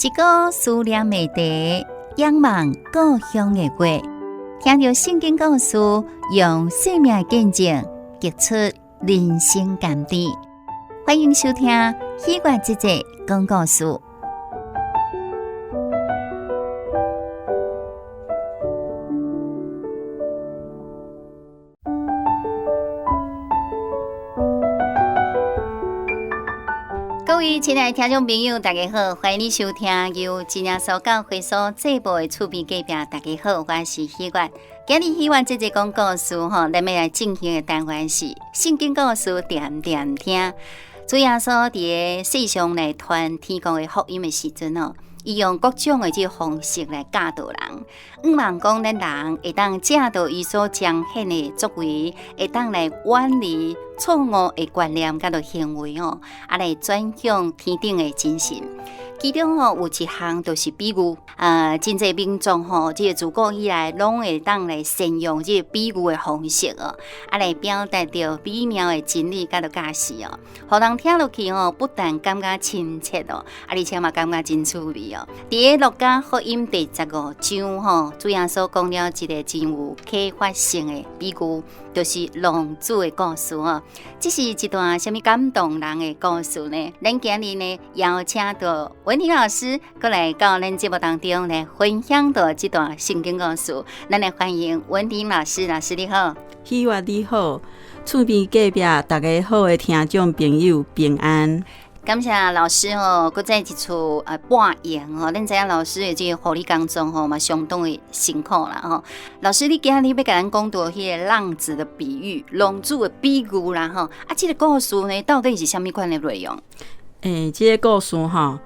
一個思念的茶，仰望故鄉的月，聽著聖經故事，用生命的見證，結出人生甘甜。歡迎收聽《喜悅姐姐講故事》。各位親愛的聽眾朋友，大家好，歡迎你收聽由真耶穌教會所製播的厝邊隔壁。大家好，我是喜悅。今日喜悅姐姐講故事吼，咱欲來進行的單元是聖經故事，點點聽。主耶穌佇个世上來傳天國的福音的時陣哦，伊用各種的這个方式來教導人，向望講咱人會當藉著伊所彰顯的作為，會當來遠離錯誤的觀念佮行為哦，啊來轉向天頂的真神。其中吼有一項就是比喻，真濟民眾吼，這個自古以來攏會當來善用這個比喻的方式哦，啊來表達著美妙的真理佮教示哦，予人聽落去吼，不但感覺親切哦，啊而且嘛感覺真趣味哦。佇个路加福音第十五章吼，主耶穌講了一個真有啟發性的比喻，就是浪子的故事哦。這是一段啥物感動人的故事呢？咱今日呢邀請到文婷老師過來到咱節目當中來分享著這段聖經故事。咱來歡迎文婷老師，老師你好。喜悅你好，厝邊隔壁大家好的聽眾朋友平安。感謝老師吼，閣再一次撥閒吼，咱知影老師的這個護理工作吼嘛相當的辛苦啦吼。老師，你今日欲共咱講著彼個浪子的比喻，浪子的比喻啦吼。啊，這個故事呢，到底是啥物款的內容？欸，這個故事吼，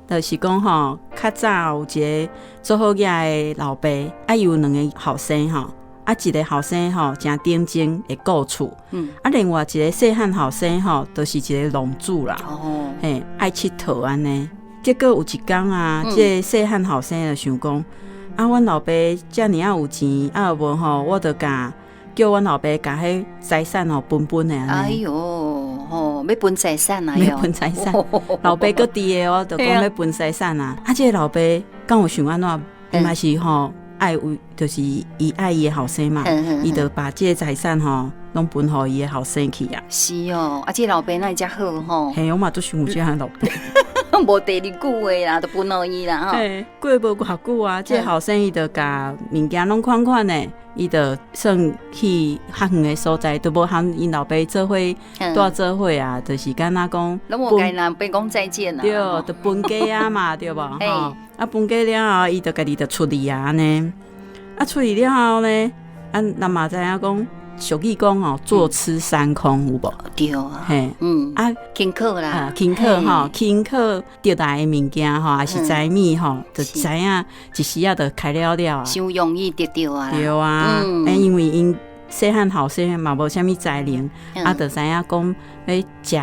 就是講吼，較早有一個做好囝的老爸，啊，伊有兩个後生吼。啊，一个後生吼，誠認真會顧厝。啊，另外一个細漢後生吼，就是一个浪子啦。嘿，愛𨑨迌按呢。結果有一工啊，這個細漢後生就想講，啊，阮老爸遮爾仔有錢，啊無吼，我就共叫阮老爸共彼財產吼分分的按呢。哎喲，吼，欲分財產啊！欲分財產，老爸閣佇的，我就講欲分財產啊。啊，這個老爸敢有想按怎？伊嘛是吼。愛為就是伊愛伊的後生嘛，伊就把這个財產吼攏分予伊的後生去啊。是哦，啊，這個老爸哪會遮好吼？嘿，我嘛足想有這樣老爸。無第二句話啦，就分予伊啦吼。嘿，過無偌久啊，這個後生伊就共物件攏款款的，伊就算去較遠的所在，都無和𪜶老爸做伙蹛做伙啊，就是敢若講。攏無共老爸講再見啊。對，就分家啊嘛，對無吼？啊，分家了後，伊就家己就出去啊，按呢。啊，出去了後呢，啊，咱嘛知影講，俗語講吼，坐吃山空，有無？對啊。嘿，啊，辛苦啦。啊，辛苦吼，辛苦得來的物件吼，抑是財物吼，就知影一時仔就開了了啊。傷容易得著啊。對啊，因為𪜶細漢後生嘛無啥物才能，啊，就知影講欲食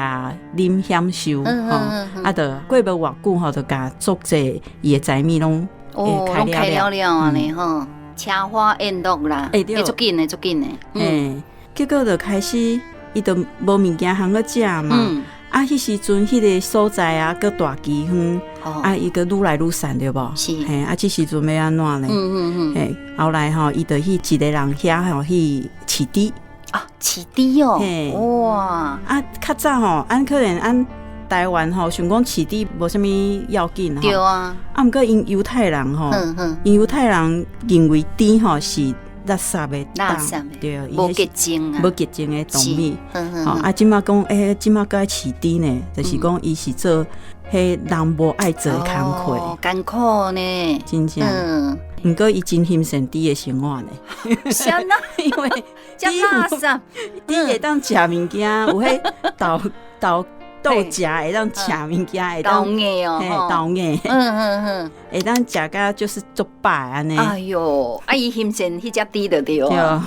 啉享受吼，啊，就過無偌久吼，就共足濟伊的財物攏開了了按呢吼，奢華宴樂啦，欸，足緊的，足緊的，欸，結果就開始伊就無物件通閣食嘛，啊，彼時陣彼个所在啊，閣大饑荒，啊，伊閣愈來愈散對無？是，嘿，啊，這時陣欲按怎呢？嘿，後來吼，伊就去一个人遐吼去飼豬。啊，飼豬哦，哇！啊，較早吼，按可能按台灣吼，想講飼豬無啥物要緊吼。對啊。啊，毋過𪜶猶太人吼，𪜶猶太人認為豬吼是垃圾的，垃圾的，對，無潔淨啊，無潔淨的動物。吼，啊，這馬講，欸，這馬閣愛飼豬呢，就是講伊是做彼人無愛做的工課，艱苦呢，真正。毋過伊真欣賞豬的生活呢。啥呢？因為遮垃圾，豬會當食物件，有彼豆豆豆莢會當食物件，會當豆芽哦，豆芽，會當食甲就是足飽按呢。哎喲，啊伊欣賞彼隻豬就對啊，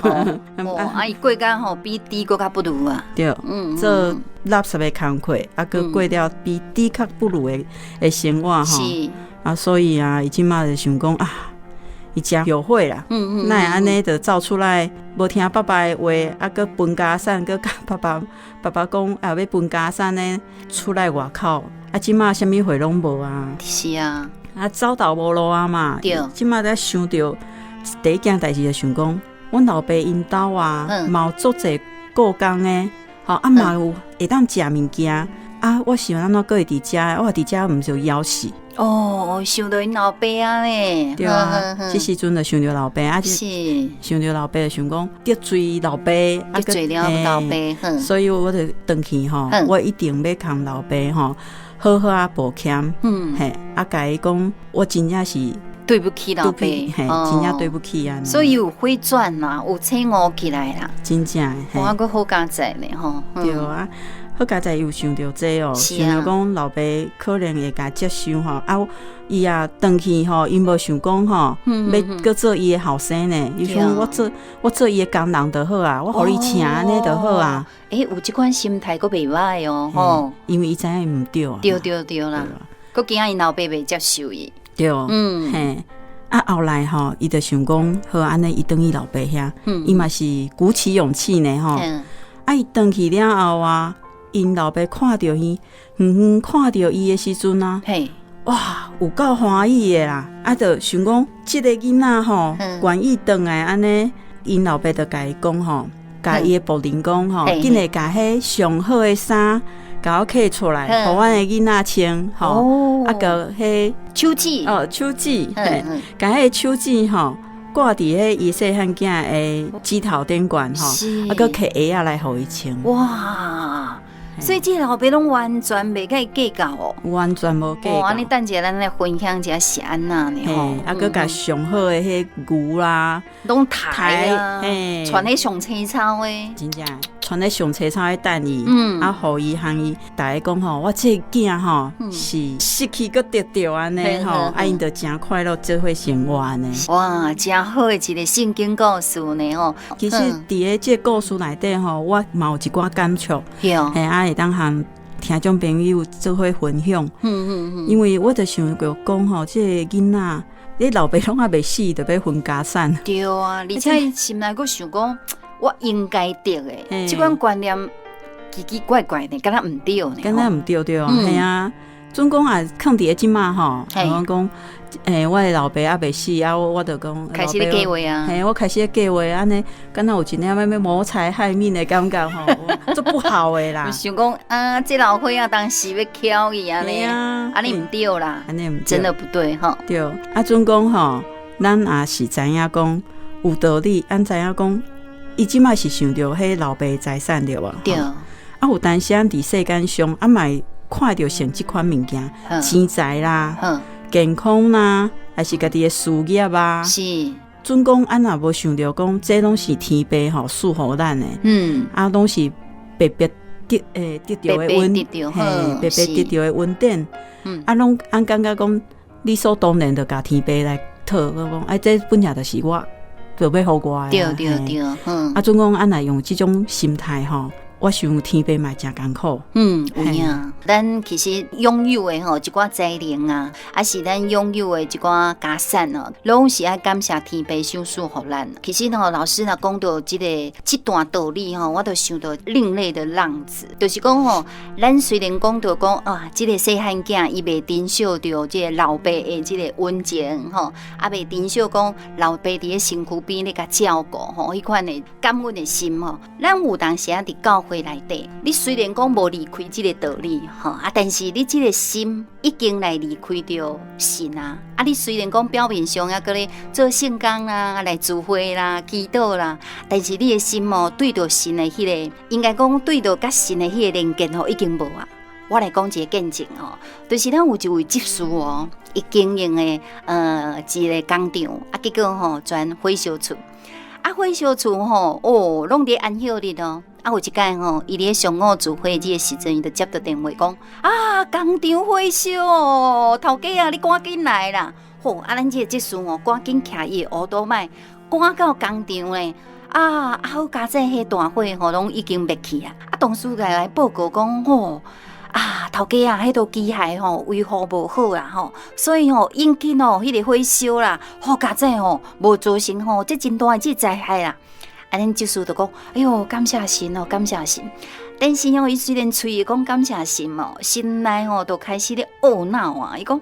啊伊過甲吼比豬閣較不如啊。對，做垃圾的工課，啊閣過了比豬較不如的生活吼。是。啊，所以啊，伊這馬就想講啊。伊誠後悔啦，哪會按呢就走出來，無聽爸爸的話，啊，閣分家產，閣共爸爸爸爸講啊，欲分家產呢，出來外口，啊，這馬啥物貨攏無啊。是啊，啊，走投無路啊嘛。對。這馬才想著第一件代誌就想講，阮老爸𪜶兜啊，嘛有足濟僱工的，吼啊嘛有會當食物件，啊，我想按怎閣會佇遮，我佇遮毋就枵死。哦，想著𪜶老爸啊咧。對啊，這時陣就想著老爸啊，想著老爸就想講得罪老爸，得罪了老爸，所以我就轉去吼，我一定欲共老爸吼好好仔抱歉，嘿，啊，共伊講我真正是對不起老爸，嘿，真正對不起啊。所以有回轉啦，有醒悟起來啦，真正，我閣好佳哉呢吼。對啊。好佳哉有想著這哦，想著講老爸可能會共接受吼，啊，伊也轉去吼，伊無想講吼，欲閣做伊的後生呢，伊想我做伊的工人就好啊，我予你請按呢就好啊。欸，有這款心態閣袂䆀哦，吼，因為伊知影伊毋對啊。對對對啦，閣驚𪜶老爸袂接受伊。對，嘿，啊後來吼，伊就想講好按呢，伊轉去老爸遐，伊嘛是鼓起勇氣呢吼，啊，伊轉去了後啊。𪜶老爸看著伊，遠遠看著伊的時陣啊，哇，有夠歡喜的啦！啊，就想講這个囡仔吼，願意轉來按呢，𪜶老爸就共伊講吼，共伊的僕人講吼，緊來共彼上好的衫，共我揢出來，予阮的囡仔穿吼，啊，閣彼手指哦，手指，嘿，共彼手指吼掛佇彼伊細漢囝的指頭頂懸吼，啊，閣揢鞋仔來予伊穿。哇！所以這個老爸攏完全袂共伊計較哦，完全無計較。按呢等一下咱來分享一下是按怎呢？吼，啊，閣共上好的彼牛啦，攏刣啊，穿咧上青草的，真正穿咧上青草的等伊，啊，予伊予伊，逐家講吼，我這個囝吼是失去閣得著按呢吼，啊，𪜶就誠快樂做伙生活按呢。哇，誠好的一個聖經故事呢吼。其實佇咧這個故事內底吼，我嘛有一寡感觸。嘿啊，會當和聽眾朋友做伙分享。因為我就想著講吼，這個囡仔，你老爸攏猶未死，就欲分家產。對啊，而且心內閣想講，我應該得的，這款觀念奇奇怪怪的，敢若毋對呢。敢若毋對對，嘿啊。準講也囥佇咧這馬吼，我講，欸，我的老爸猶未死啊，我就講開始咧計劃啊，嘿，我開始咧計劃，按呢，敢若有一點欲謀財害命的感覺吼，足不好的啦。想講啊，這老歲仔當時欲抾去按呢，按呢毋對啦，按呢毋真的不對吼。對，啊，準講吼，咱也是知影講有道理，咱知影講，伊這馬是想著彼老爸的財產對無？對。啊，有當時咱佇世間上啊嘛會看著像這款物件，錢財啦、健康啦，還是家己的事業啊。準講，咱若無想著講，這攏是天父吼賜予咱的。啊，攏是白白得欸得著的恩，嘿，白白得著的恩典。啊，攏咱感覺講理所當然就共天父來討，我講哎，這本來就是我就欲予我的。對對對，啊，準講咱若用這種心態吼，我想天父嘛誠艱苦。嗯，有影。咱其實擁有的吼一寡才能啊，抑是咱擁有的一寡家產哦，攏是愛感謝天父賞賜予咱。其實吼，老師若講到這個這段道理吼，我就想到另類的浪子，就是講吼，咱雖然講到講啊，這個細漢囝伊袂珍惜著這個老爸的這個溫情吼，啊袂珍惜講老爸佇咧身軀邊咧共照顧吼，彼款的感恩的心吼，咱有當時仔佇教會內底，你雖然講無離開這個道理吼，啊，但是你這個心已經來離開著神啊！啊，你雖然講表面上猶閣咧做聖工啦，來聚會啦、祈禱啦，但是你的心哦，對著神的彼個，應該講對著佮神的彼個連結吼，已經無啊。我來講一個見證吼，就是咱有一位執事哦，伊經營的一個工廠，啊，結果吼全火燒厝，啊，火燒厝吼，哦，攏佇安息日哦。啊，有一擺吼，伊佇咧上午聚會這个時陣，伊就接到電話講，啊，工廠火燒哦，頭家啊，你趕緊來啦！吼，啊，咱這個執事哦，趕緊騎伊的烏多麥，趕到工廠咧。啊，好佳哉，彼大火吼攏已經滅去啊！啊，同事來報告講，吼，啊，頭家啊，彼套機械吼維護無好啦吼，所以吼引起吼彼個火燒啦，好佳哉吼無造成吼這真大的這災害啦。啊，恁執事就講，哎喲，感謝神哦，感謝神。但是哦，伊雖然喙會講感謝神哦，心內吼就開始咧懊惱啊。伊講，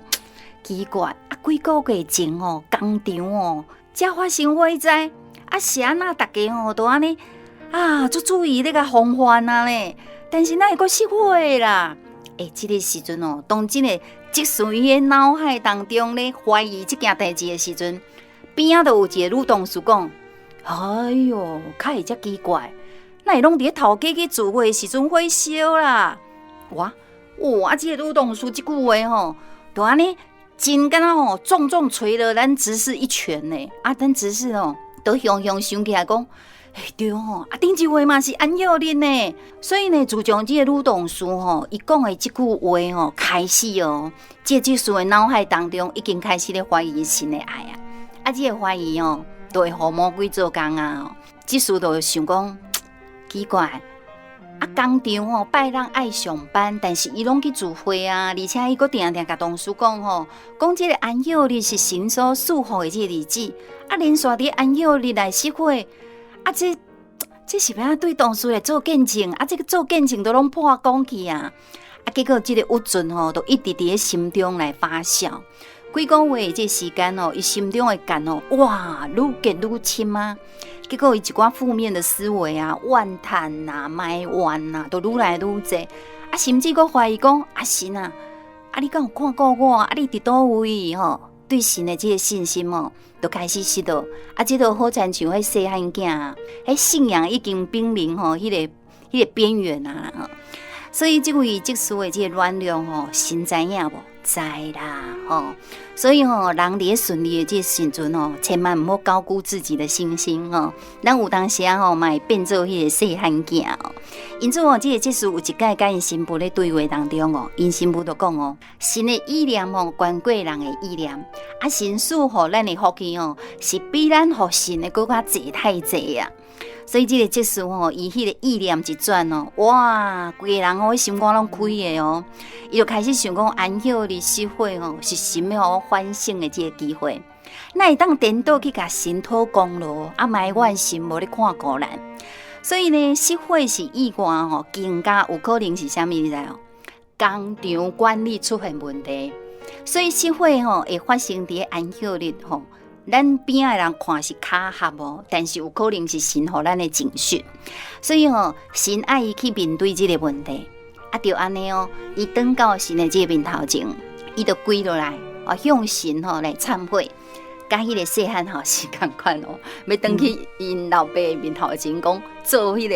奇怪，啊，幾個月前吼，工廠哦，才發生火災，啊是按怎逐家吼都按呢啊，足注意咧共防範啊咧，但是哪會閣失火啦？欸，這个時陣哦，當這個執事伊的腦海當中咧懷疑這件代誌的時陣，邊仔就有一個女同事講：哎喲，較會遮奇怪，哪會攏佇咧頭家去聚會的時陣火燒啦？哇，哇，這个女同事這句話吼，就按呢真敢若吼重重捶了咱執事一拳呢。啊，咱執事吼都雄雄想起來講，欸，對吼，啊，頂一回嘛是安息日呢。所以呢，自從這個女同事吼，伊講的這句話吼，開始哦，這個執事的腦海當中已經開始咧懷疑神的愛啊。啊，這個懷疑哦，就會予魔鬼做工啊。執事就想講，奇怪。啊，工廠吼拜六愛上班，但是伊攏去聚會啊，而且伊閣定定共同事講吼，講這個安息日是神所賜福的這個日子，啊，連續佇安息日來失火，啊，這是欲按怎對同事來做見證？啊，這個做見證都攏破功去啊！啊，結果這個鬱卒吼，就一直佇咧心中來發酵。幾個月的這個時間哦，伊心中的結哦，哇，愈結愈深啊！結果伊一寡負面的思維啊、怨嘆啊、埋怨啊，都愈來愈濟。啊，甚至閣懷疑講：啊神啊，啊你敢有看顧我？啊你佇佗位吼？對神的這個信心哦，就開始失落。啊，這就好親像彼細漢囝，彼信仰已經瀕臨吼，彼個邊緣啊！所以這位執事的這個軟弱吼，神知影無？知啦，吼！所以吼，人佇咧順利的這個時陣吼，千萬毋好高估自己的信心吼。咱有當時仔吼，嘛會變做彼個細漢囝哦。因此吼，這個執事有一擺佮𪜶神父咧對話當中哦，𪜶神父就講哦，神的意念吼，懸過人的意念，啊，神賜予咱的福氣吼，是比咱予神的閣較濟太濟啊。所以這個執事吼，伊彼個意念一轉哦，哇，規個人吼，心肝攏開的哦，伊就開始想講，安息日失火吼，是神欲予我反省的這個機會。哪會當顛倒去共神討功勞，啊，埋怨神無咧看顧咱。所以呢，失火是意外吼，更加有可能是啥物你知無？工廠管理出現問題，所以失火吼會發生佇咧安息日吼。咱邊仔的人看是巧合哦，但是有可能是神予咱的警訊，所以吼，神愛伊去面對這個問題，啊，就按呢哦，伊轉到神的這個面頭前，伊就跪落來，哦，向神吼來懺悔，佮彼個細漢吼是仝款哦，欲轉去𪜶老爸的面頭前講做彼個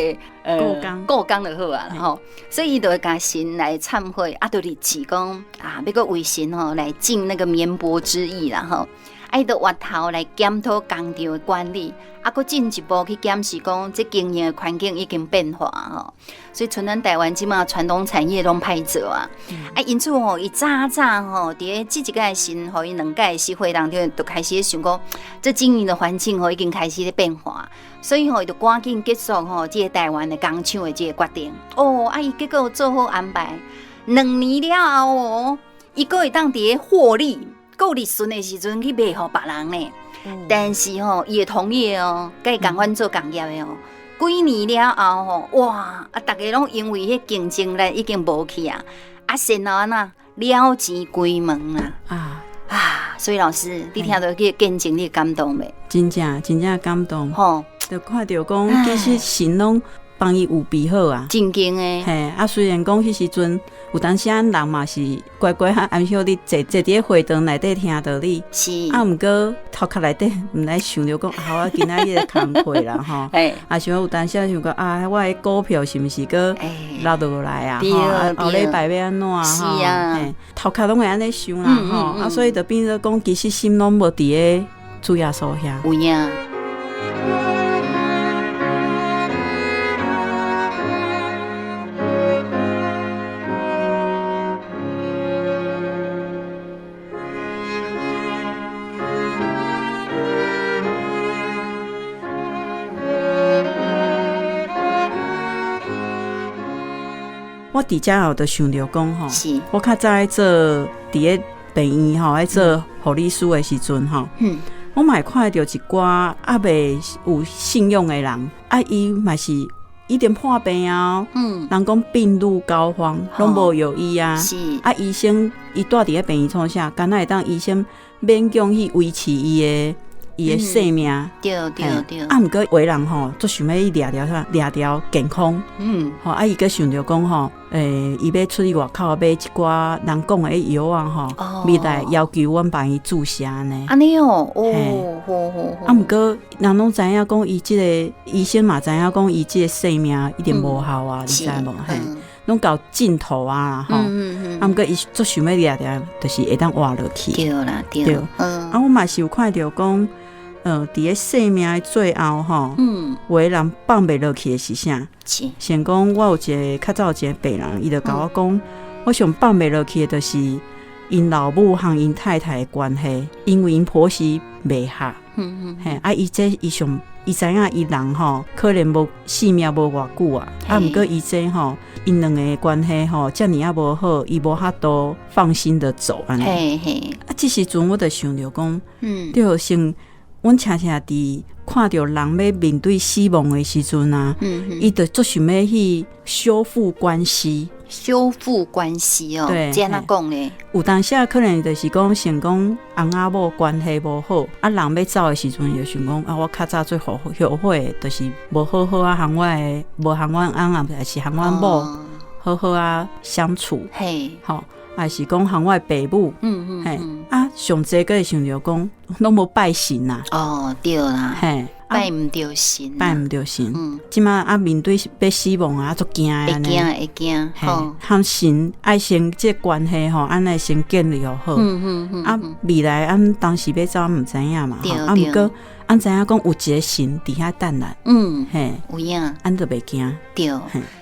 僱工就好啊吼，所以伊就會共神來懺悔，啊，就立志講啊，欲閣為神吼來盡那個綿薄之意啦吼。啊，伊就回頭來檢討工廠的管理，啊，閣進一步去檢視講，這經營的環境已經變化吼，所以像咱台灣這馬傳統產業攏歹做啊，啊，因此吼，伊早早吼，佇咧這一屆神予伊兩屆失火當中，就開始想講，這經營的環境吼已經開始咧變化，所以吼，伊就趕緊結束吼，這個台灣的工廠的這個決定。哦，啊，伊結果做好安排，兩年了後哦，伊閣會當佇咧獲利。閣利潤的時陣去賣予別人呢，但是吼，伊的同業哦，佮伊仝款做工業的哦，幾年了後吼，哇，啊，逐家攏因為彼競爭力已經無去啊，啊，然後按怎了錢關門啊，啊啊，所以老師，你聽著這個見證，你會感動袂？真正真正感動，吼，就看著講其實神攏幫伊預備好啊，真經的。嘿，啊，雖然講彼時陣有當時咱人嘛是乖乖哈安息日坐坐佇咧會堂內底聽道理，是。啊，毋過頭殼內底毋知想著講，啊，我今仔日的工課啦吼。啊，想有當時想講啊，我的股票是毋是閣落落來啊？吼，後禮拜欲按怎？是啊。頭殼攏會按呢想啦吼，啊，所以就變做講，其實心攏無佇咧主耶穌遐。有影。我佇遮後就想著講吼，我較早咧做佇咧病院吼，咧做護理師的時陣吼，我嘛會看著一寡猶未有信仰的人，啊，伊嘛是已經破病啊，人講病入膏肓，攏無藥醫啊。啊，醫生伊蹛佇咧病院創啥？敢若會當醫生勉強去維持伊的性命。啊，毋過有的人吼，足想欲去掠著啥？掠著健康。吼，啊，伊閣想著講吼，伊欲出去外口買一寡人講的藥啊吼，未來要求阮幫伊注射按呢。按呢哦，哦，好好好。啊，毋過人攏知影講，伊這個醫生嘛知影講，伊這個性命一定無效啊，你知無？嘿，攏到盡頭啊，吼。啊，毋過伊足想欲掠著，就是會當活落去。對啦，對。對。啊，我嘛是有看著講，佇咧生命的最後吼，有的人放袂落去的是啥？像講我有一個較早有一個病人，伊就共我講，我上放袂落去的就是𪜶老母和𪜶太太的關係，因為𪜶婆媳袂合。嘿，啊，伊這伊上伊知影伊人吼，可能無性命無偌久啊，啊，毋過伊這吼，𪜶兩個的關係吼，遮爾仔無好，伊無法度放心的走按呢。啊，這時陣我就想著講，對，像阮常常佇看著人欲面對死亡的時陣啊，伊就足想欲去修復關係。修復關係哦，對，這按怎講呢？有當時可能就是講，想講翁仔某關係無好，啊，人欲走的時陣，就想講啊，我較早最後後悔的，就是無好好啊，和我的無和阮翁啊，還是和阮某好好啊相處。吼，還是講和我的爸母，嘿，啊，上濟閣會想著講，攏無拜神啊。哦，對啦，拜毋著神，拜毋著神。這馬啊，面對欲死亡啊，足驚的。會驚會驚，吼，和神愛先這關係吼，按呢先建立好。啊，未來按當時欲走，毋知影嘛。啊，毋過按知影講有一個神佇遐等咱。嘿，有影，按就袂驚。對，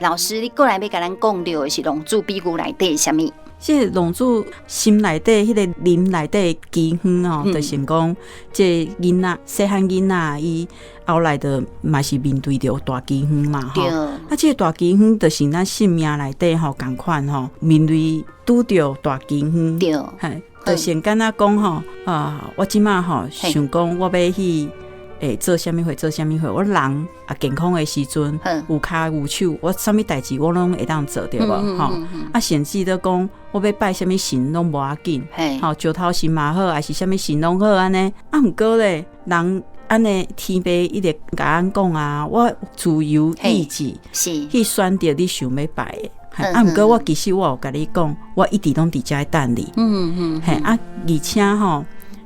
老師，你過來欲共咱講著的是浪子比喻內底啥物？這個浪子心內底彼個林內底饑荒哦，就是講這囡仔細漢囡仔，伊後來就嘛是面對著大饑荒嘛吼。啊，這個大饑荒就是咱生命內底吼仝款吼，面對拄著大饑荒。嘿，就先敢若講吼啊，我這馬吼想講我欲去做啥物貨做啥物貨，我人啊健康的時陣，有跤有手，我啥物代誌我攏會當做對無吼？啊，甚至都講我欲拜啥物神攏無要緊，吼，石頭神嘛好，還是啥物神攏好按呢。啊，毋過咧，人按呢天父一直共阮講啊，我自由意志去選擇你想欲拜的。啊，毋過我其實我有共你講，我一直攏佇遮等你。嘿啊，而且吼，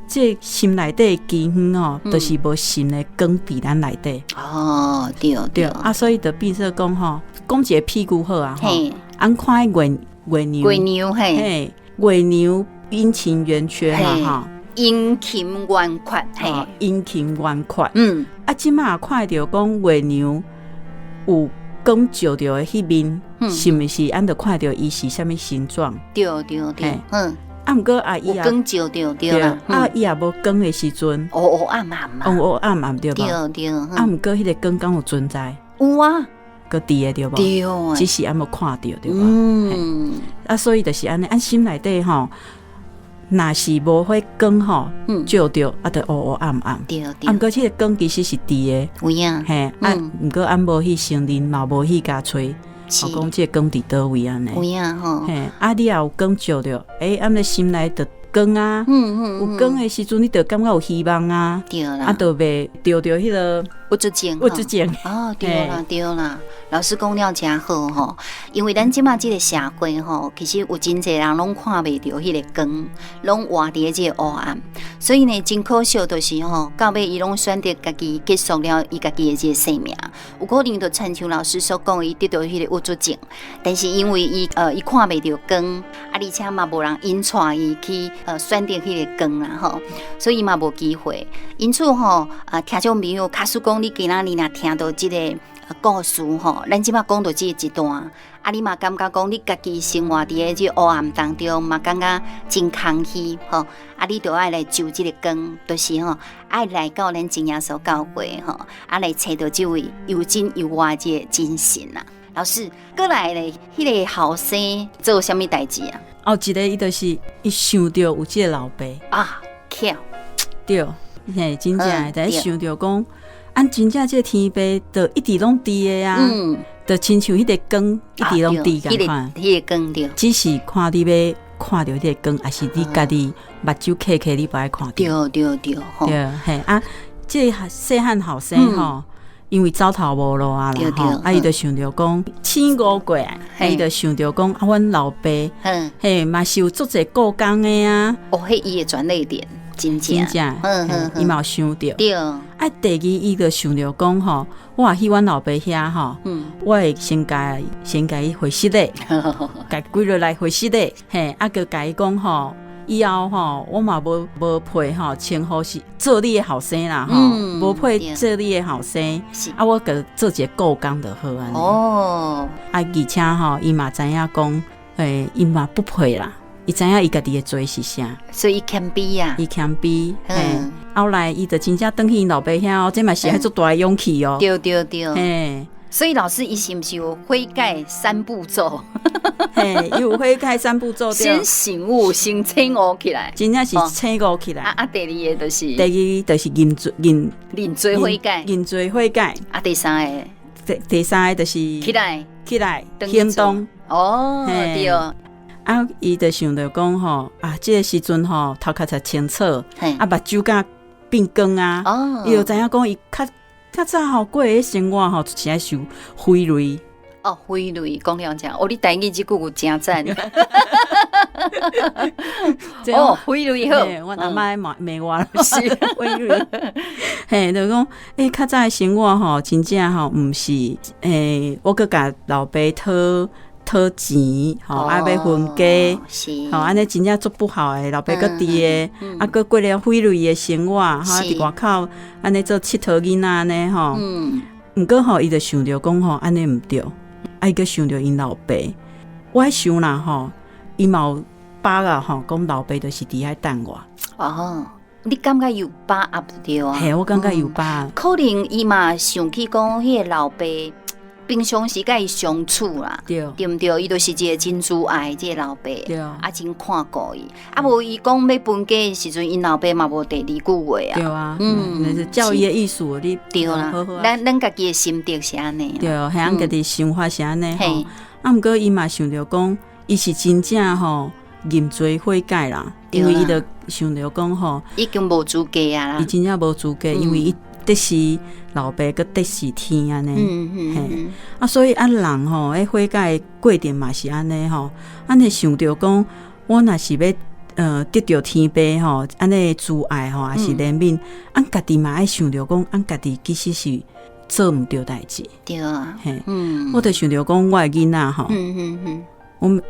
這心內底饑荒吼，就是無神的光佇咱內底。哦，對對。啊，所以就變做講吼，講一個譬喻好啊，吼，按看月月娘，月娘嘿，月娘陰晴圓缺嘛，吼，陰晴圓缺，嘿，陰晴圓缺。啊，這馬看著講月娘有光照著的彼面，是毋是？按就看著伊是啥物形狀？對對對，啊，毋過啊，伊有光照著對啦。啊，伊也無光的時陣，烏烏暗暗嘛，烏烏暗暗對無？對對。啊，毋過彼個光敢有存在？有啊，閣佇的對無？對，只是按無看著對無？啊，所以就是按呢，按心內底吼，若是無彼光吼，照著啊，就烏烏暗暗。對對。啊，毋過這個光其實是佇的。有影。嘿，啊，毋過按無去承認，嘛無去共揣。我講這個光佇佗位按呢？有影吼。嘿，啊，你也有光照著，欸，按呢心內就光啊。有光的時陣，你就感覺有希望啊。對啦。啊，就袂著著彼個鬱卒症。鬱卒症。哦，對啦，對啦。老師講了誠好吼，因為咱這馬這個社會吼，其實有真濟人攏看袂著彼個光，攏活佇咧這個黑暗，所以呢，真可惜就是吼，到尾伊攏選擇家己結束了伊家己的這個生命。有可能就親像老師所講，伊得著彼個鬱卒症，但是因為伊看袂著光，啊，而且嘛無人引帶伊去選擇彼個光啦吼，所以嘛無機會。因此吼，聽眾朋友，假使講你今仔日若聽著這個故事吼，咱這馬講著這一段，啊，你嘛感覺講你家己生活佇咧這個黑暗當中，嘛感覺真空虛吼，啊，你就愛來求這個光，就是吼，愛來到咱真耶穌教會吼，啊，來揣著這位又真又活這個真神啊。老師，過來咧，彼個後生做啥物代誌啊？後一個伊就是伊想著有這個老爸啊，巧對，嘿，真正的，但是想著講。按真正這个天父就一直攏佇的啊，就親像彼个光一直攏佇仝款，彼个光對，只是看你欲看著彼个光，抑是你家己目睭瞌瞌，你無愛看著。對。對，嘿啊，這个細漢後生吼，因為走投無路啊啦吼，啊伊就想著講醒悟過來，伊就想著講啊，阮老爸，嘿嘛是有足濟故工的啊。哦，彼伊的轉捩點，真正，真正，伊嘛有想著。啊，第二伊就想著講吼，我若去阮老爸遐吼，我會先共伊回失禮，共跪落來回失禮，嘿，啊，閣共伊講吼，以後吼，我嘛無配吼，稱呼是做你的後生啦吼，無配做你的後生，啊，我閣做一个雇工就好按呢。啊，而且吼，伊嘛知影講，伊嘛不配啦，伊知影伊家己的罪是啥，所以伊謙卑啊，伊謙卑，嘿，後來伊就真正轉去𪜶老爸遐哦，這嘛是愛足大的勇氣哦。所以老師伊是毋是有悔改三步驟？嘿，伊有悔改三步驟。先醒悟，先醒悟起來。真正是醒悟起來。啊啊，第二个就是。第二就是認罪，認認罪悔改。認罪悔改。啊，第三个。第三个就是起來，起來行動。啊，伊就想著講吼，啊，這个時陣吼，頭殼才清楚，啊，目睭敢變光啊。伊就知影講，伊較較早吼過的生活吼，就是愛受非累。哦，非累講了正，哦，你台語這句有誠讚。哦，非累好。阮阿嬤罵罵我是非累。嘿，就講，較早的生活吼，真正吼，毋是，我閣共老爸討討錢，吼，啊，欲分家，吼，按呢真正足不孝的，老爸閣佇的，啊，閣過了非累的生活，吼，佇外口按呢做𨑨迌囡仔按呢吼。毋過吼，伊就想著講吼，按呢毋對，啊，伊閣想著𪜶老爸，我想啦吼，伊嘛有把握吼，講老爸就是佇遐等我。哦，你感覺有把握對啊？嘿，我感覺有把握。可能伊嘛想起講，彼個老爸平常時佮伊相處啦，對毋對？伊就是一個真慈愛這个老爸，啊，真看顧伊。啊，無伊講欲分家的時陣，𪜶老爸嘛無第二句話啊。對啊，那是教育的意思，你對啦，咱家己的心得是按呢。對，彼咱家己想法是按呢吼。啊，毋過伊嘛想著講，伊是真正吼認罪悔改啦，因為伊就想著講吼，已經無資格啊啦。伊真正無資格，因為伊得是老爸，閣得是天按呢，嘿，啊，所以啊，人吼，咧悔改的過程嘛是按呢吼，按呢想著講，我若是欲得著天父吼，按呢慈愛吼，抑是憐憫，按家己嘛愛想著講，按家己其實是做毋對代誌。對啊，嘿，我就想著講，我的囡仔吼，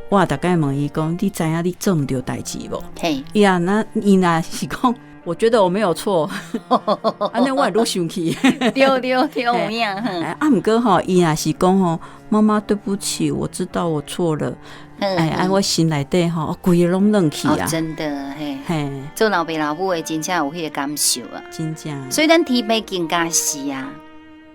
我逐擺問伊講，你知影你做毋對代誌無？伊啊，那伊若是講，我覺得我沒有錯，按呢我會愈生氣。對，有影。啊，毋過吼，伊若是講吼，媽媽對不起，我知道我錯了。哎，啊，我心內底吼，規个攏軟去啊。真的嘿。做老爸老母的真正有彼个感受啊。真正。所以咱天父更加是啊，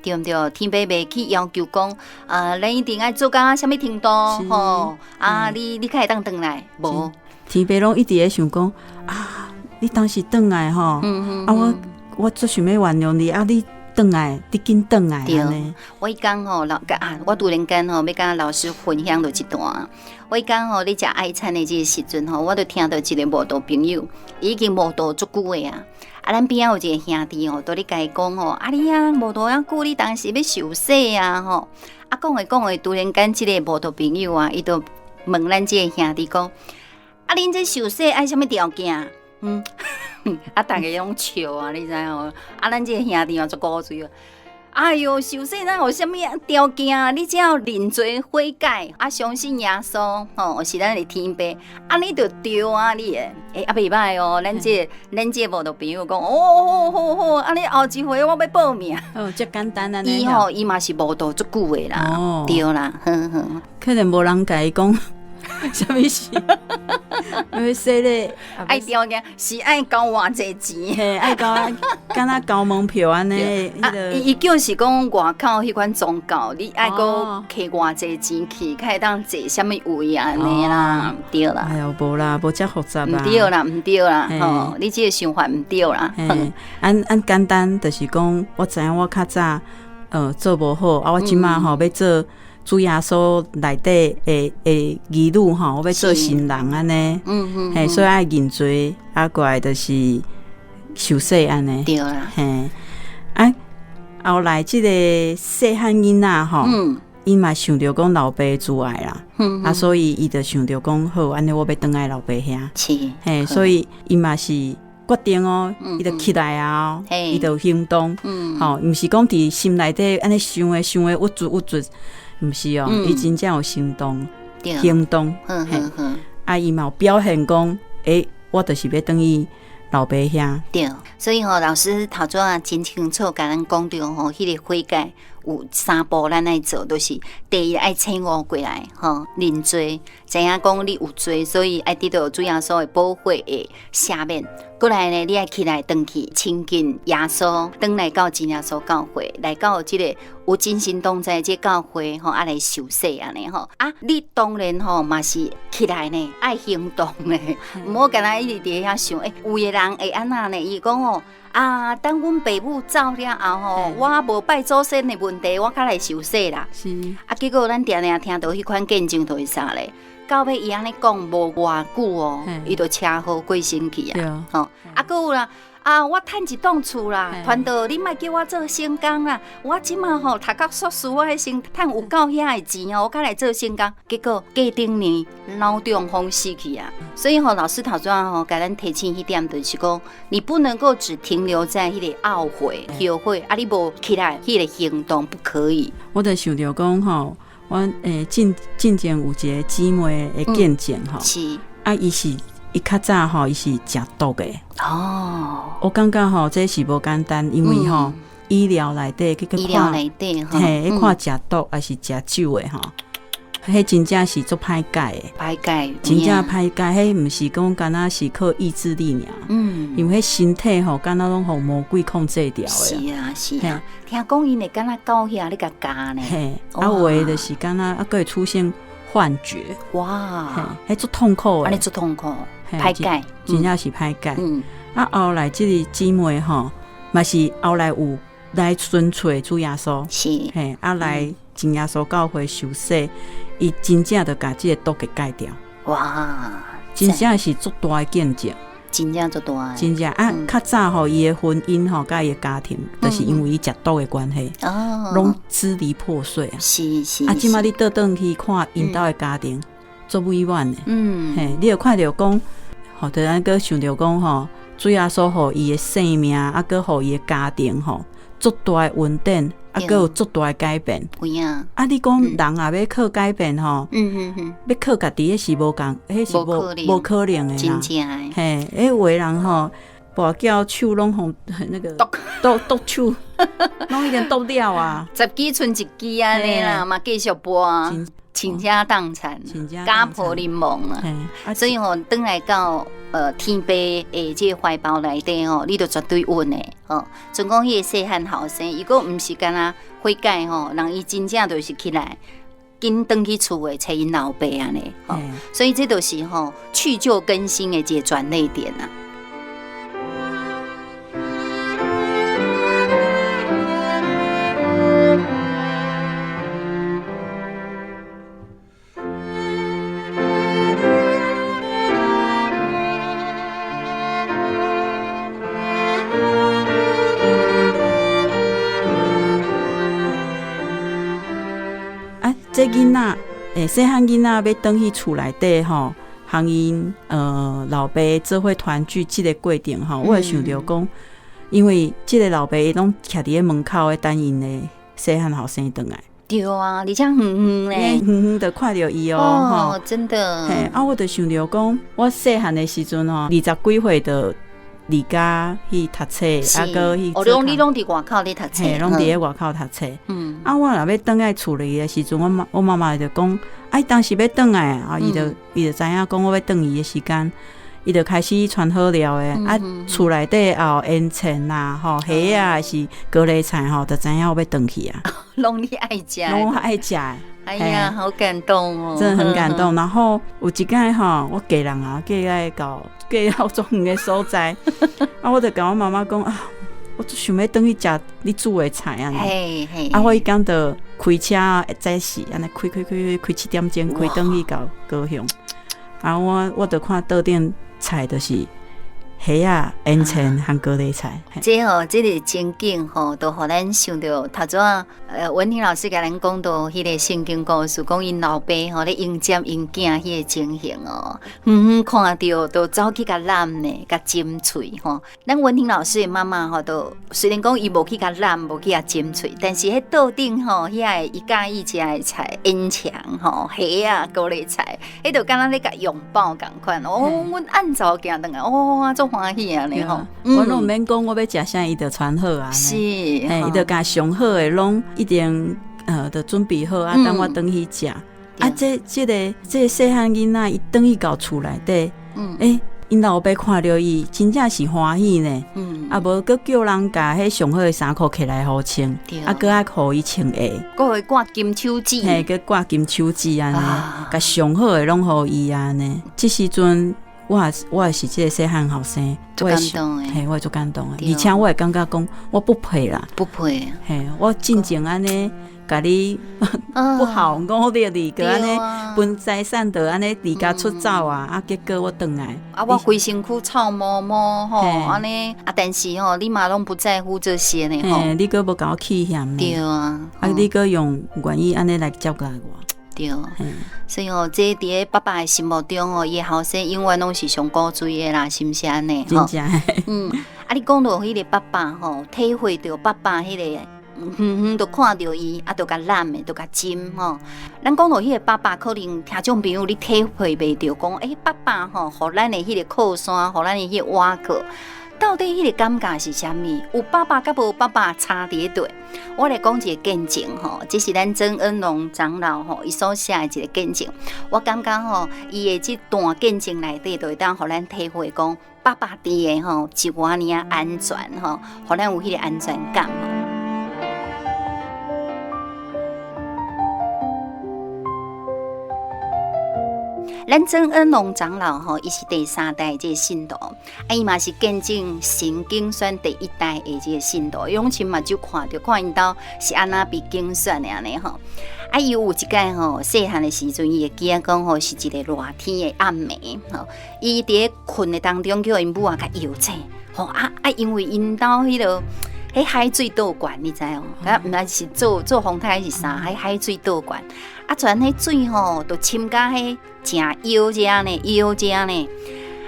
對毋對？天父袂去要求講，啊，咱一定愛做到啥物程度吼？啊，你較會當轉來無？天父攏一直咧想講啊，你當時轉來吼，啊我我足想欲原諒你，啊你轉來，你緊轉來按呢。我彼工吼老啊，我突然間吼欲佮老師分享著一段。我彼工吼咧食愛餐的這个時陣吼，我就聽著一个慕道朋友，伊已經慕道足久的啊。啊，咱邊仔有一個兄弟吼，都咧共伊講吼，啊你啊慕道遐久，你當時欲受洗啊吼。啊講的講的，突然間這个慕道朋友啊，伊就問咱這个兄弟講，啊恁這受洗愛啥物條件？啊，逐家攏笑啊，你知無？啊，咱這个兄弟嘛足古錐啊。哎喲，受洗哪有啥物條件？你只要認罪悔改，啊，相信耶穌，吼，是咱的天父，按呢就對啊，你的，欸，啊袂䆀哦，咱這个慕道朋友講，哦，好好好，按呢後一回我欲報名。哦，遮簡單按呢。伊吼，伊嘛是慕道足久的啦，對啦，呵呵。可能無人共伊講。啥物事？欲洗礼，愛條件是愛交偌濟錢？嘿，愛交敢若交門票按呢？啊，伊就是講外口彼款宗教，你愛閣摕偌濟錢去，才會當坐啥物位按呢啦？對啦。哎喲，無啦，無遮複雜啦。毋對啦，毋對啦，吼，你這个想法毋對啦。按按簡單，就是講，我知影我較早做無好，啊，我這馬吼欲做主耶穌內底的兒女吼，我欲做新人按呢，嘿，所以愛認罪，啊，過來就是受洗按呢。對啦，嘿，啊，後來這个細漢囡仔吼，伊嘛想著講老爸的慈愛啦，啊，所以伊就想著講好，按呢我欲轉來老爸遐，是，嘿，所以伊嘛是決定哦，伊就起來啊，伊就行動，吼，毋是講佇心內底按呢想的想的鬱卒鬱卒。毋是哦，伊真正有行動，行動，啊，伊嘛有表現講，欸，我就是欲轉去老爸遐。對，所以吼，老師頭拄仔真清楚共咱講著吼，彼个悔改有三步咱愛做，就是第一愛醒悟過來，吼，認罪，知影講你有罪，所以愛得到主耶穌的寶血的赦免。過來呢，你愛起來轉去親近耶穌，轉來到真耶穌教會，來到這个有真神同在這教會吼，啊來受洗按呢吼。啊，你當然吼嘛是起來呢，愛行動呢，毋好干焦一直佇遐想，欸，有的人會按怎呢？伊講吼，啊，等阮爸母走了後吼，我無拜祖先的問題，我較來受洗啦。是。啊，結果咱定定聽著彼款見證，就是啥咧？到尾伊按呢講無偌久哦，伊就車禍過身去啊！吼，啊，閣有啦，啊，我趁一棟厝啦，傳道你莫叫我做聖工啦，我這馬吼讀到碩士，我彼先趁有夠遐的錢哦，我較來做聖工。結果過頂年腦中風死去啊！所以吼，老師頭拄仔吼，共咱提醒彼點，就是講你不能夠只停留在彼个懊悔、後悔，啊，你無起來彼个行動不可以。我就想著講吼。我進進前有一个姊妹的見證吼，是啊，伊是伊較早吼，伊是食毒的哦。我感覺吼，這是無簡單，因為吼醫療內底去去看，嘿，去看食毒抑是食酒的吼，彼真正是足歹改的，歹改，真正歹改。彼毋是講敢若是靠意志力爾，因為彼身體吼，敢若攏予魔鬼控制牢的。是啊，是啊。聽講𪜶會敢若到遐咧共咬呢？嘿，啊有的就是敢若啊，閣會出現幻覺。哇，彼足痛苦的，按呢足痛苦，歹改，真正是歹改。啊，後來這个姊妹吼，嘛是後來有來順揣主耶穌，是，嘿，啊來真耶穌教會受洗，伊真正就共這个毒給戒掉。哇，真正是足大的見證。真正足大的，真正啊！較早吼，伊的婚姻吼，佮伊的家庭，就是因為伊食毒的關係，攏支離破碎啊。是是。啊，這馬你倒轉去看𪜶兜的家庭，足美滿的。嘿，你有看著講，吼，就咱閣想著講吼，主耶穌予伊的生命，啊，閣予伊的家庭吼，足大的恩典。啊，閣有足大的改變。有影。啊，你講人若欲靠改變吼，欲靠家己，彼是無仝，彼是無可能的啦。真正的。嘿，彼有的人吼，跋筊手攏予那个毒毒手，攏已經毒了啊。十支賰一支按呢啦，嘛繼續跋，傾家蕩產，家破人亡啊。所以吼，轉來到天父的這个懷抱內底吼，你就絕對穩的吼。像講彼个細漢後生，如果毋是干焦悔改吼，人伊真正就是起來緊轉去厝的揣𪜶老爸按呢吼。所以這就是吼去舊更新的一个轉捩點啊。這囡仔，欸，細漢囡仔欲轉去厝內底吼，和𪜶老爸做伙團聚這個過程吼，我會想著講，因為這个老爸伊攏徛佇咧門口咧等𪜶的細漢後生轉來。對啊，而且遠遠咧，遠遠就看著伊哦，哦，真的。嘿，啊，我就想著講，我細漢的時陣吼，二十幾歲就離家去讀冊，啊，閣去。哦，你攏佇外口咧讀冊，嘿，攏佇咧外口讀冊。啊，我若欲轉來厝裡的時陣，我媽媽就講，啊，啊，伊當時欲轉來啊，伊就知影講我欲轉去的時間，伊就開始傳好料的，啊，厝內底也有煙腸啦，吼，蝦仔是高麗菜吼，就知影我欲轉去啊。攏你愛食，攏我愛食的。哎呀，好感動哦！真的很感動。然後有一擺吼，我嫁人啊，嫁來到嫁到足遠的所在，啊，我就共我媽媽講啊，我足想欲轉去食你煮的菜按呢。啊，我彼工就開車早時按呢開開開開7點鐘開轉去到高雄。啊，我就看桌頂菜就是蝦仔、煙腸和高麗菜。這吼，這个情景吼，都予咱想著頭拄仔，文婷老師共咱講著彼個聖經故事，講𪜶老爸吼咧迎接𪜶囝彼個情形哦，遠遠看著就走去共攬呢，共斟喙吼。咱文婷老師的媽媽吼，都雖然講伊無去共攬，無去共斟喙，但是彼桌頂吼，遐个伊佮意食的菜，煙腸吼、蝦仔、高麗菜，彼就敢若咧共擁抱仝款。哦，阮按怎行轉來，哦，足歡喜按呢吼。我攏毋免講，我欲食啥，伊就傳好啊。嘿，伊就共上好的攏已經就準備好啊，等我轉去食。啊，這個細漢囡仔，伊轉去到厝內底，欸，𪜶老爸看著伊，真正是歡喜呢。啊，無閣叫人共彼上好的衫褲摕來予穿，啊，閣愛予伊穿鞋，閣予伊掛金手指，嘿，閣掛金手指按呢，共上好的攏予伊按呢。這時陣，我也是這個細漢後生，足感動的，嘿，我會足感動的，而且我會感覺講，我不配啦，不配，嘿，我進前按呢，共你不好，我掠你，閣按呢分財產，就按呢離家出走啊！啊，結果我轉來，啊，我規身軀臭毛毛吼，按呢啊，但是吼，你嘛攏不在乎這些呢吼，你閣無共我氣嫌呢，對啊，啊，你閣用願意按呢來接待我。對，所以吼，這佇咧爸爸的心目中吼，伊的後生永遠攏是上古錐的啦，是毋是按呢？真正。嗯，啊，你講著彼個爸爸吼，體會著爸爸彼個遠遠就看著伊，啊，就共攬的，就共斟吼。咱講著彼個爸爸，可能聽眾朋友你體會袂著，講欸，爸爸吼，予咱的彼個靠山，予咱的彼個倚靠。到底彼個感覺是啥物？有爸爸佮無爸爸差佇咧佗？我來講一個見證吼，這是咱曾恩龍長老吼，伊所寫的一個見證。我感覺吼，伊的這段見證內底，就會當予咱體會講，爸爸佇的吼是偌爾仔安全吼，予咱有彼個安全感。咱曾恩龍長老吼，伊是第三代這個信徒，啊，伊嘛是見證神揀選第一代的這個信徒，伊攏親目睭看著，看𪜶兜是按怎被揀選的按呢吼。啊，伊有一擺吼，細漢的時陣，伊會記得講吼，是一個熱天的暗暝吼，伊佇咧睏的當中，叫𪜶母仔共搖醒，吼啊啊，因為𪜶兜彼個彼海水倒灌，你知無？啊，毋知是做做風颱還是啥，彼海水倒灌。啊，全彼水吼，都深甲彼正腰遮呢，腰遮呢。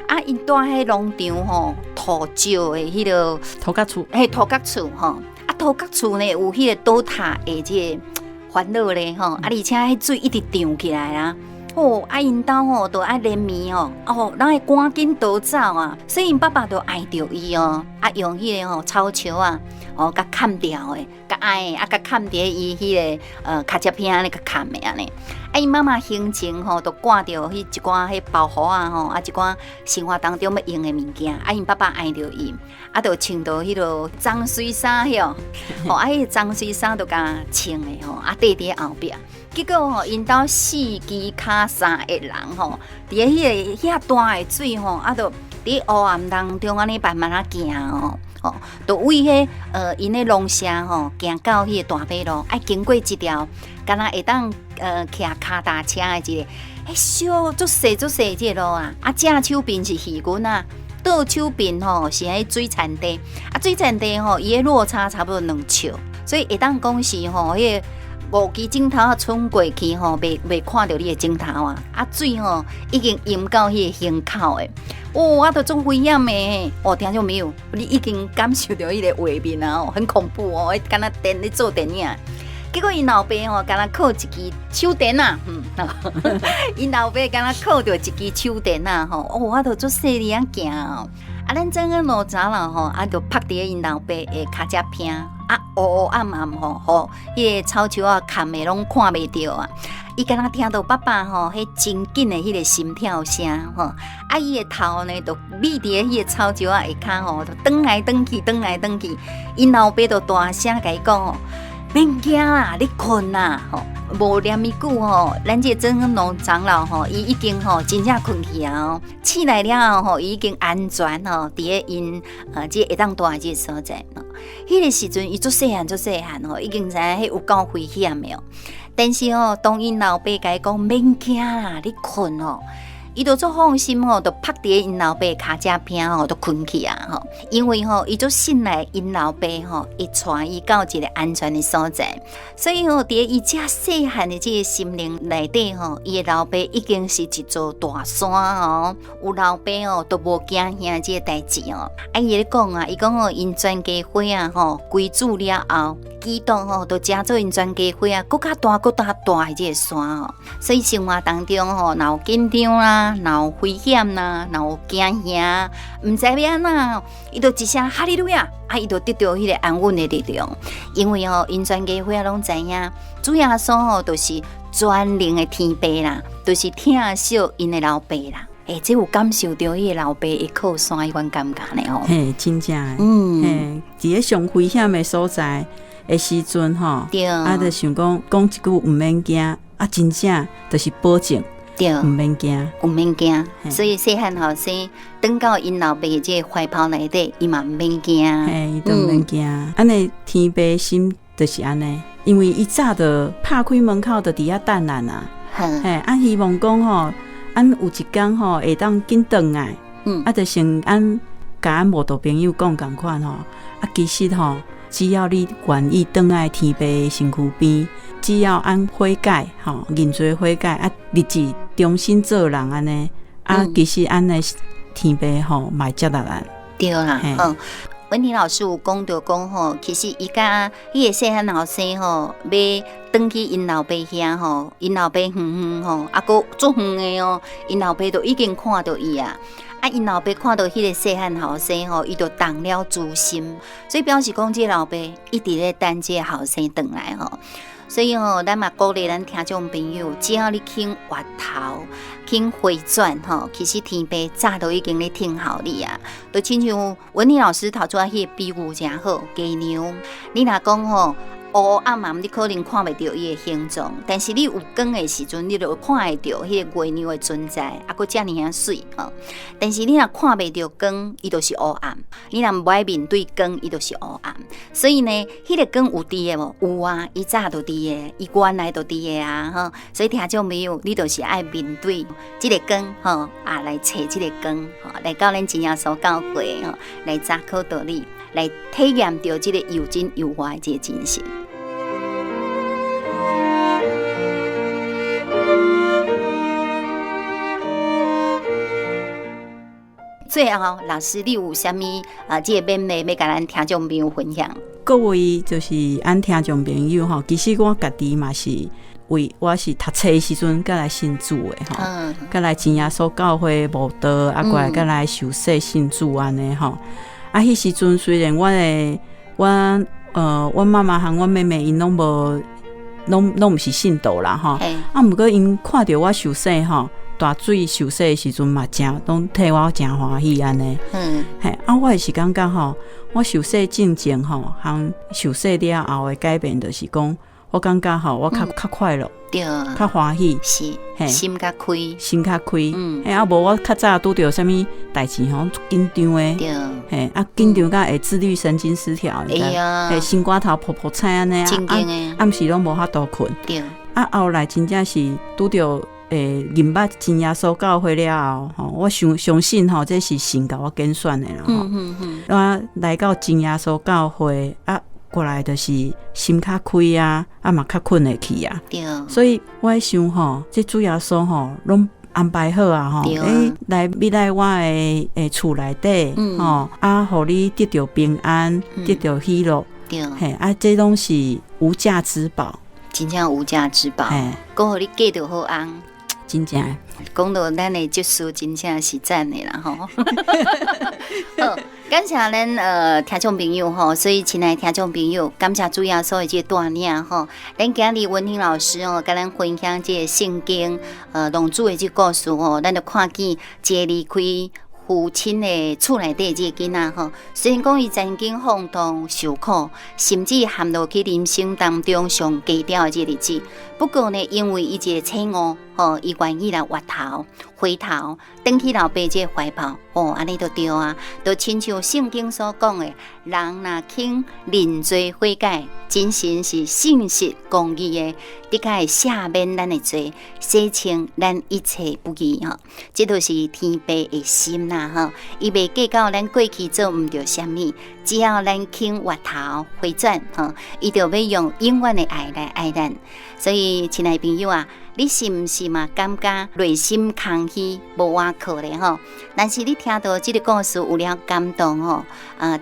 啊，𪜶住彼農場吼，塗石的彼个塗角厝，嘿，塗角厝吼。啊，塗角厝呢有彼个倒塌的這个煩惱咧吼。啊，而且彼水一直漲起來啊。哦，啊，𪜶兜吼都愛連綿吼，哦，咱會趕緊逃走啊。所以𪜶爸爸就愛著伊哦，啊，用彼个吼草梢仔，哦，共崁牢的，共愛的，啊，共崁佇伊彼个跤脊片按呢共崁的按呢。啊，𪜶媽媽胸前吼，就掛著彼一寡彼包袱仔吼，啊，一寡生活當中欲用的物件。啊，𪜶爸爸愛著伊，啊，就穿著彼个髒水衫吼，吼，啊，彼个髒水衫就共穿的吼，啊，綴佇後壁。結果吼，𪜶兜四支跤三個人吼，佇咧彼个遐大的水吼，啊，就佇黑暗當中按呢慢慢仔行哦，吼，就為彼𪜶的農舍吼，行到彼个大馬路，愛經過一條，敢若會當騎跤踏車的一個，彼小足細足細這个路啊，啊，正手邊是魚塭仔，倒手邊吼是彼水田地，啊，水田地吼，伊的落差差不多兩尺，所以會當講是吼，彼个五支指頭仔伸過去吼，袂看著你的指頭啊！啊水吼已經淹到彼個胸口的，哦，啊，都足危險的。哦，聽眾朋友，你已經感受著彼個畫面啊，很恐怖哦，敢若電咧做電影。結果𪜶老爸吼，敢若靠一支手電仔，𪜶老爸敢若靠著一支手電仔吼，哦，啊，都足細膩仔行哦。啊，咱曾恩龍長老吼，啊，就拍佇咧𪜶老爸的跤脊邊，啊，烏烏暗暗吼，予彼个草樹仔崁的攏看袂著啊。伊敢若聽著爸爸吼，彼真緊的彼个心跳聲吼，啊，伊的頭呢，就覕佇咧彼个草樹仔下跤吼，就轉來轉去，轉來轉去。𪜶老爸就大聲共伊講吼：免驚啦，你睏啦吼。無念伊久吼，咱這个曾恩龍長老吼，伊已經吼真正睏去啊哦。醒來了後吼，伊已經安全吼，佇咧𪜶這個會當蹛的這個所在。彼個時陣，伊足細漢足細漢吼，已經知影彼有夠危險的哦。但是吼，當𪜶老爸共伊講免驚啦，你睏哦。伊就足放心吼，就拍佇咧𪜶老爸跤脊邊吼，就睏去啊吼。因為吼，伊足信賴𪜶老爸吼，會帶伊到一个安全的所在。所以吼，佇咧伊遮細漢的這个心靈內底吼，伊的老爸已經是一座大山吼。有老爸吼，都無驚嚇這个代誌哦。啊，伊咧講啊，伊講吼，𪜶全家伙仔吼，歸主了後，基督吼，就成做𪜶全家伙仔，閣較大、閣較大的這个山吼。所以生活當中吼，若有緊張啦，若有危險啦，若有驚嚇，毋知欲按怎，伊就一聲哈利路亞，啊，伊就得著彼个安穩的力量。因為吼，𪜶全家伙仔攏知影，主耶穌吼，就是全能的天父啦，就是疼惜𪜶的老爸啦。欸，這有感受著彼个老爸的靠山彼款感覺呢吼。嘿，真正的。嘿，佇咧上危險的所在的時陣吼，啊，就想講講一句毋免驚，啊，真正就是保證。毋免驚，毋免驚。所以細漢後生，轉到𪜶老爸的這个懷抱內底，伊嘛毋免驚。嘿，伊都毋免驚。按呢天父心就是按呢，因為伊早就拍開門口就佇遐等咱啊。嘿，啊，希望講吼，按有一工吼會當緊轉來。啊，就像按共按慕道朋友講仝款吼，啊，其實吼，只要你願意轉來天父的身軀邊，只要按悔改吼，認罪悔改啊，立志重新做人按呢，啊，其實按呢天父吼嘛會接納咱。對啦，吼，文婷老師有講著講吼，其實伊佮彼個細漢後生吼，欲轉去𪜶老爸遐吼，𪜶老爸遠遠吼，啊，閣足遠的哦，𪜶老爸都已經看著伊啊。啊，𪜶老爸看著彼個細漢後生吼，伊就動了慈心，所以表示講這個老爸一直咧等這個後生轉來吼。所以吼，咱嘛鼓勵咱聽眾朋友，只要你肯回頭、肯回轉吼，其實天父早都已經咧等候你啊。就親像文婷老師頭拄仔彼個比喻誠好，雞娘，你若講吼，烏烏暗暗，你可能看袂著伊的形狀，但是你有光的時陣，你就看會著彼個月娘的存在，啊，閣遮爾仔媠吼。但是你若看袂著光，伊就是烏暗。你若無愛面對光，伊就是烏暗。所以呢，彼個光有佇的無？有啊，伊早就佇的，伊原來就佇的啊，吼。所以聽眾朋友，你就是愛面對這个光，吼，啊，來揣這个光，吼，來到咱真耶穌教會，吼，來查考道理，來體驗著這個又真又活的這个真實。最後，老師，你有啥物啊？這个勉勵欲共咱聽眾朋友分享？各位就是按聽眾朋友吼，其實我家己嘛是為我是讀冊的時陣，才來信主的吼，才來真耶穌教會慕道，啊，過來才來受洗信主按呢吼。啊，彼時陣雖然我的我我媽媽和我妹妹𪜶攏無，攏攏毋是信徒啦吼。啊，毋過𪜶看著我受洗吼，大水受洗的時陣嘛，誠攏替我誠歡喜按呢。嘿，啊，我是感覺吼，我受洗進前吼，和受洗了後的改變，就是講，我感覺吼，我較較快樂，較歡喜，是，心較開，心較開。嘿，啊，無我較早拄著啥物代誌吼，足緊張的，嘿，啊，緊張甲會自律神經失調，嘿，心肝頭噗噗青按呢，暗時攏無法度睏。啊，後來真正是拄著。認捌真耶穌教會了後，吼，我相信吼，這是神共我揀選的啦。我來到真耶穌教會，啊，過來就是心較開啊，啊嘛較睏會去啊。所以我想吼，這主耶穌吼，攏安排好啊吼，來入來我的厝內底，吼，啊，予你得著平安，得著喜樂。嘿，啊，這攏是無價之寶，真正無價之寶。閣予你嫁著好翁。真正講到咱的執事，真正是讚的啦吼。好，感謝咱聽眾朋友吼，所以親愛聽眾朋友，感謝主耶穌的這個帶領吼。咱今日文婷老師哦，佮咱分享這個聖經浪子的這個故事吼，咱就看見一個離開父親的厝內底這個囡仔吼，雖然講伊曾經放蕩受苦，甚至陷落去人生當中上低調的這個日子，不過呢，因為伊一個醒悟吼，伊願意來回頭，回頭，轉去老爸這個懷抱，哦，按呢就對啊，就親像聖經所講的，人若肯認罪悔改，真神是信實公義的，的確會赦免咱的罪，洗清咱一切不義吼。這就是天父的心啦吼，伊袂計較咱過去做毋著啥物，只要咱肯回頭回轉吼，伊就欲用永遠的愛來愛咱。所以，親愛朋友啊，你是毋是嘛感覺內心空虛無倚靠咧吼？但是你聽到這個故事有了感動吼，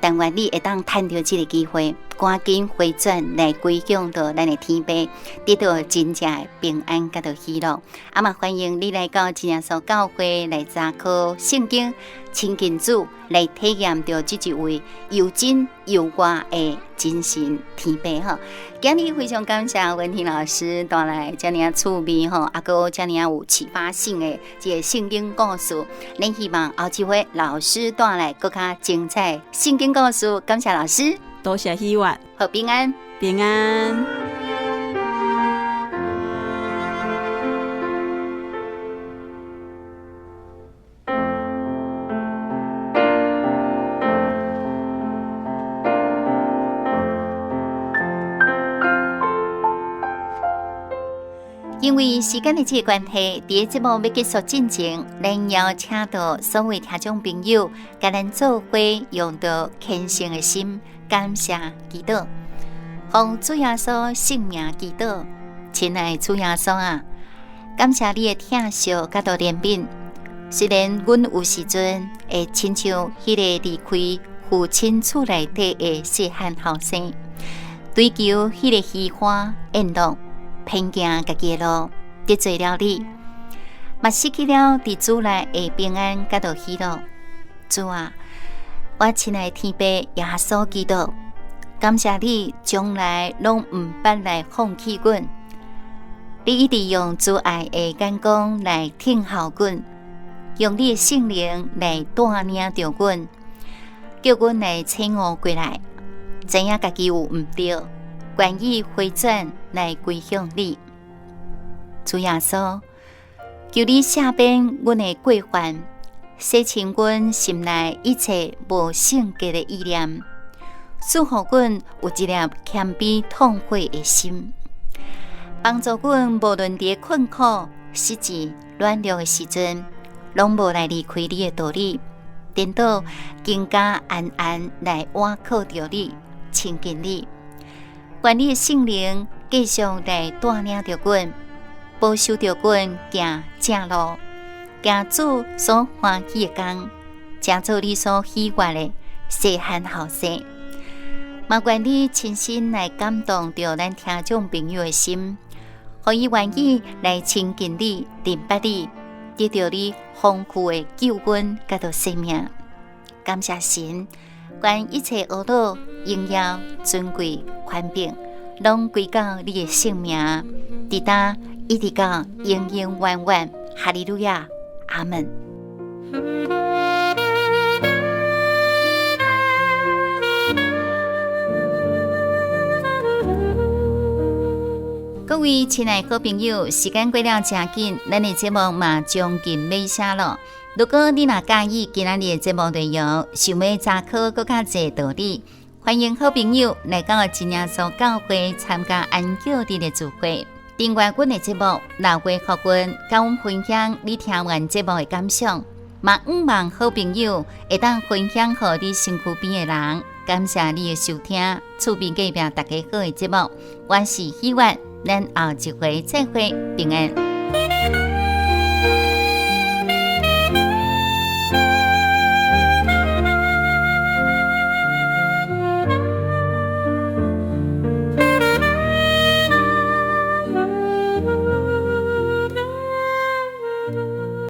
但願你會當趁著這個機會，趕緊回轉來歸向到咱的天父，得到真正的平安佮喜樂。啊嘛，歡迎你來到真耶穌教會來查考聖經，親近主，來體驗著這一位又真又活的真神天父吼。今日非常感謝文婷老師帶來遮爾趣味吼，啊閣遮爾有啟發性的這個聖經故事。咱希望後一回老師帶來閣較精彩聖經故事。感謝老師，多謝希望，好平安，平安。因為時間的這個關係，佇節目欲結束進前，咱邀請到所有聽眾朋友，共咱做伙用著虔誠的心感謝祈禱，奉主耶穌聖名祈禱。親愛的主耶穌啊，感謝你的疼惜佮憐憫。雖然阮有時陣會親像彼個離開父親厝內底的細漢後生，追求彼個虛華宴樂。偏行家己的路，得罪了你，嘛失去了佇主內的平安佮喜樂。主啊，我親愛的天父耶穌基督，感謝你從來攏毋捌來放棄阮，你一直用慈愛的眼光來疼候阮，用你的聖靈來帶領著阮，叫阮來醒悟過來，知影家己有毋對。願意回轉來歸向你，主耶穌，求你赦免阮的過犯，洗清阮心內一切無聖潔的意念，賜予阮有一粒謙卑痛悔的心，幫助阮無論佇困苦、失志、軟弱的時陣，攏無來離開你的道理，顛倒更加安安來倚靠著你，親近你。願你的聖靈繼續來帶領著阮，保守著阮行正路，行主所歡喜的工，成做你所喜悅的細漢後生。嘛願你親身來感動著咱聽眾朋友的心，予伊願意來親近你、認捌你，得著你豐富的救恩佮生命。感謝神，願一切呵咾、榮耀、尊貴、權柄，攏歸到你的聖名，直到一直到永永遠遠。哈利路亞，阿門。各位親愛好朋友，時間過了誠緊，咱的節目嘛將近尾聲囉。如果你若佮意今仔日的節目內容，想欲查考閣較濟道理，歡迎好朋友來到真耶穌教會參加安息日的聚會，訂閱阮的節目，留話予阮，佮阮分享你聽完節目的感想。嘛，向望好朋友會當分享予你身軀邊的人。感謝你的收聽，厝邊隔壁大家好的節目，我是希月，咱後一回再會，平安。